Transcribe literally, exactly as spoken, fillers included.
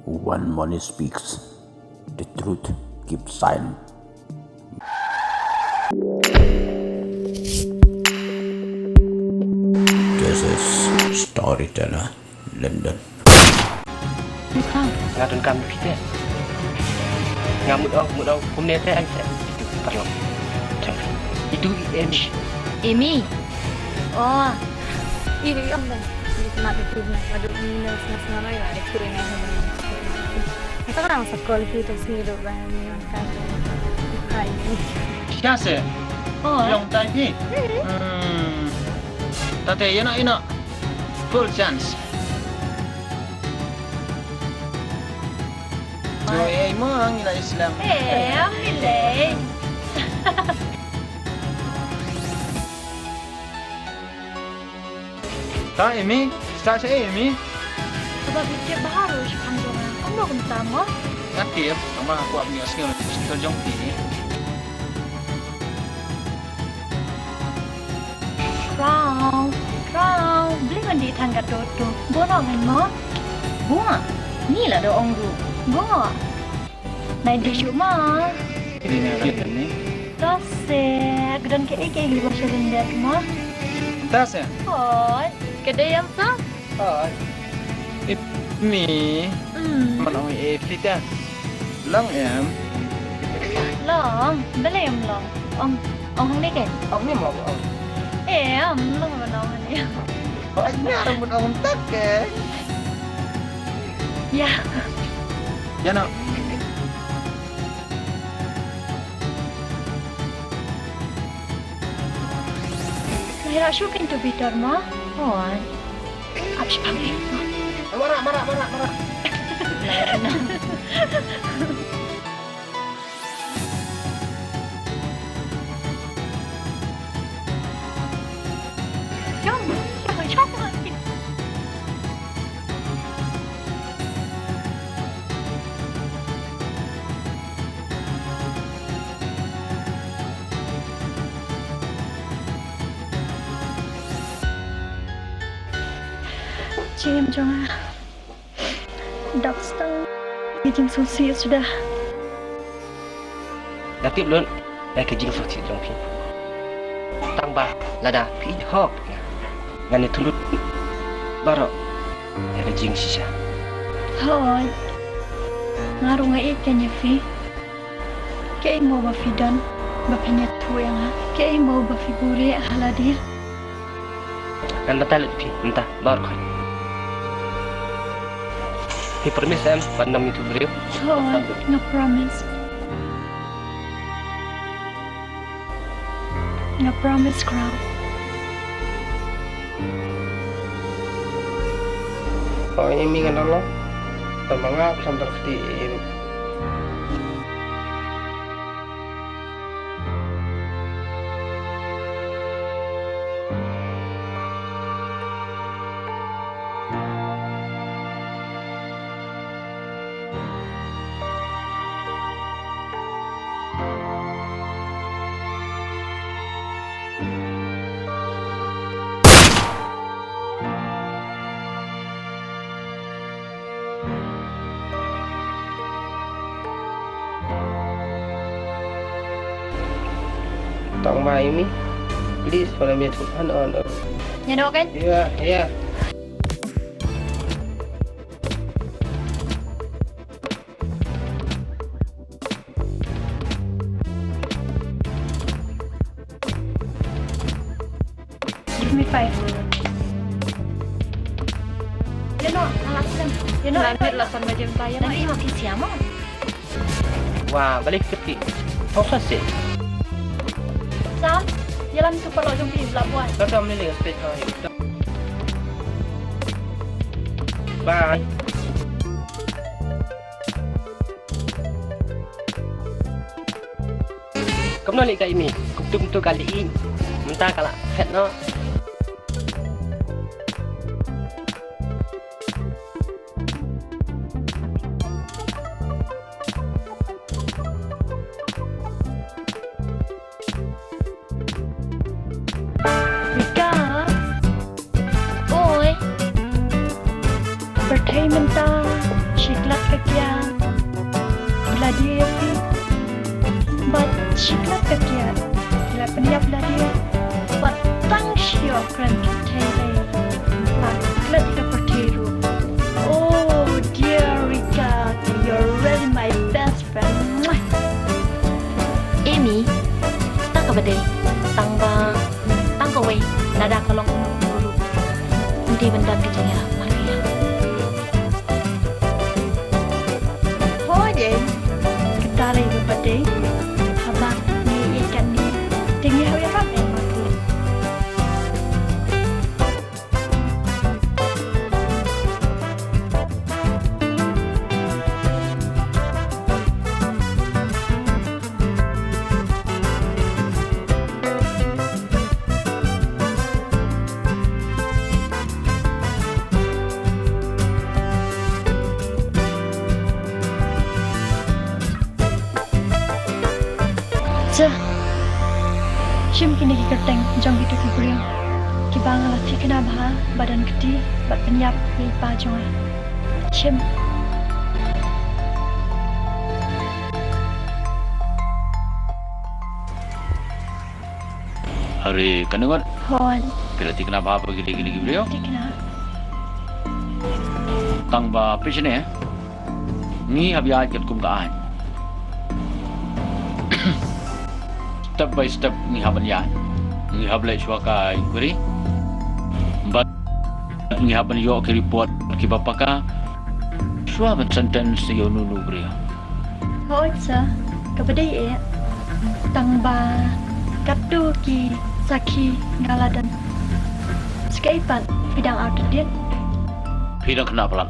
One Moni speaks. The truth keeps silent. This is Storyteller London. Nga donkam ïa phi te. Nga mut ong, mut ong kumne te ai te. Paralok. Itu i Amy. Amy. Oh. Iri ong deh. Ini kena itu, nah. Aduh, ini, nah, nah, nah, nah, nah, itu yang ada. Ata ka dang sa call phi to sngewdei ba ngi wan kai. Hai. Shisha se? Oh. Long time phi? Hmm. Tate, ïa na, ïa na. Full chance. Oi, ei mo ngi la Islam. Eh, am ni lei. Ta Amy, sa sa Amy. Kaba bit ke baharu shi panjang. Kamu kum tama? Aktif, sama aku abni asngi orang jong pini. Crown, crown, beli mandi tangga tutu. Bono ngan mo? Bunga, ni la do ong du. Bunga. Nai di shu ma. Ini ni kit ni. Tase, kedan ke eke hi ba shalin det ma. Tase. Hoi, kedai yang sa? Hoi. Ip mi. Hmm. Man ong e fita. Long em. Long, bele em long. Ong, ong hang ni ke? Ong ni mo ong. Em, long man ong ni. Ong ni ram man ong tak ke. Ya. Ya no. Lahira shu pintu bitor ma. Hoi. Ap shipang. Mara, mara, mara, mara. Jom, jom, jom. Jim jong nga. Dap stang. Ki jingsngewsih suda. Nga tip lut ïa ka jingsngewsih jong phi. Tang ba lada phi ïeit hok ïa nga, ngan ïathuh lut baroh ïa ka jingshisha. Hooid. Nga ruh nga ïeit kein ïa phi. Kaei mo ba phi don ba phin ïathuh ïa nga? Kaei mo ba phi buhrieh ha lade? Ngan batai lut ïa phi mynta baroh khoit. Phi promise em ban ym ïathuh briew? Hooid, nga promise. Nga promise, Crown. Hooid, ïa mi ngan long. Tang ma nga khlem da kti ïa i ruh. Tang ma ïa mi. Please, follow me to an on. Ïa noh kan? Ïa, ïa. Give me five. Ïa noh, nga la slem. Ïa noh, ïa noh, ïa noh. Lasan ba jem ta, ïa noh, ïa noh. Nanti makin siang mo. Wah, balik ke ti. Hong sa se. Sam, ïalam tu paralok jong phi, la buan. Ka sam ni ni stage ha. Bye. Kumno leh ka Amy? Kumtu kumtu ka leh ïing. Mynta ka la phet noh. Rika. Oi. Pyrthei mynta shi khlad ka Friend, klet ka pyrthei ruh. Oh dear Rika, you're really my best friend. Amy, tang kaba dei, tang ba, tang kawei, lada ka long kumno kumno ruh, ym dei ban don ka jingïarap marwei ïa nga. Hooid, kata lei kaba dei. Haba ngi ïeit katne, te ngi hap ïarap eh marwei. Sha, shim kine ki kyrteng jong kito ki briew kiba nga la thikna bha ba don kti bad pynïap ïa i pa jong nga. Shim. Are kane ngut. Hooid. Phi la thikna bha ba ki dei kine ki briew? Thikna. Tang ba phi shane, ngi hap ïaid katkum ka aiñ. Step by step ngi hap ban ïaid. Ngi hap leit shuwa ka inquiry. Bad ngi hap ban ïoh ki report kiba paka shuwa ban sentence ïa uno uno u briew. Hooid sir, kaba dei eh. Tang ba katto ki sakhi nga la don. Sa kaei pat phi dang out of date? Phi dang khynnah palat.